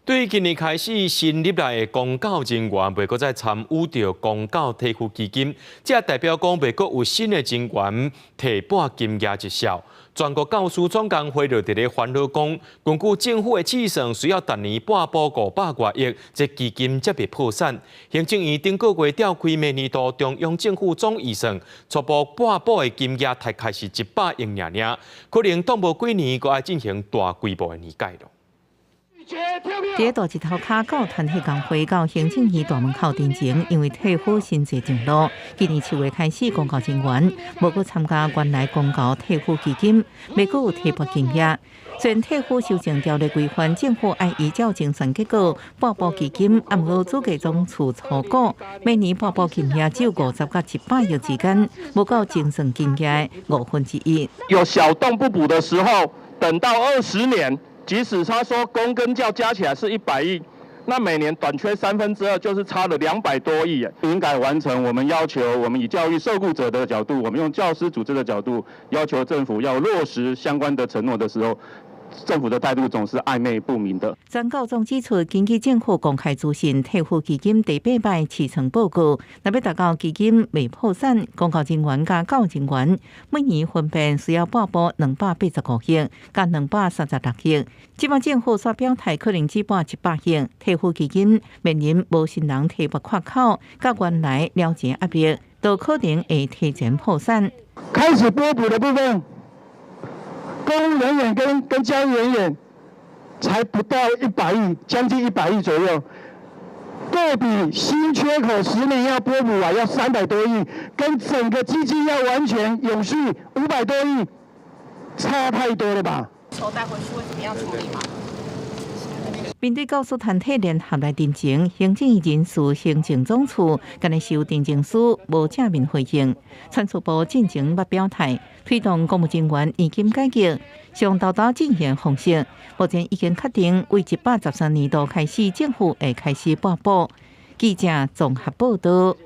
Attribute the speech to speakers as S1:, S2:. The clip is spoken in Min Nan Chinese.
S1: 對今年開始新入來的公教人員，袂閣再參與著公教提付基金，這代表講袂閣有新的人員提撥金額入數。全國教師總工會就佇咧煩惱講，根據政府的試算，需要逐年撥補500外億，這基金才袂破產。行政院頂個月召開明年度中央政府總預算，初步撥補的金額大概是100億爾爾，可能擋無幾年，閣愛進行大規模的年改囉。
S2: 佇大日頭跤，教團體工會到行政院大門口陳情，因為退撫新制上路，今年7月開始，公教人員無閣參加原來公教退撫基金，袂閣有提撥金額。雖然退撫修正條例規範，政府愛依照精算結果撥補基金，毋過主計總處初估，每年撥補金額只有50到100億之間，無夠精算金額1/5。
S3: 有小洞不補的時候，等到20年。即使他說公跟教加起來是100億，那每年短缺2/3，就是差了200多億。
S4: 年改完成，我們要求，我們以教育受僱者的角度，我們用教師組織的角度，要求政府要落實相關的承諾的時候，政府的態度總是曖昧不明的。
S2: 全教總指出，根據政府公開資訊，退撫基金第八擺試算報告，若欲達到基金袂破產，公教人員佮教人員每年分別需要撥補285億佮236億。這擺政府煞表態，可能只撥100億，退撫基金面臨無新人提撥缺口，佮原來了錢壓力，都可能會提前破產。
S5: 開始撥補的部分，公務人員跟教育人員才不到一百億，將近一百億左右。對比新缺口10年要撥補啊，要300多億，跟整個基金要完全永續500多億，差太多了吧？
S6: 籌帶回去會怎麼樣處理嗎？
S2: 面對教師團體聯合來陳情，行政院人事行政總處今日收陳情書，無正面回應。傳輸部進前捌表態，推動公務人員年金改革，上沓沓進行方式，目前已經確定，為113年度開始，政府會開始撥補。記者綜合報道。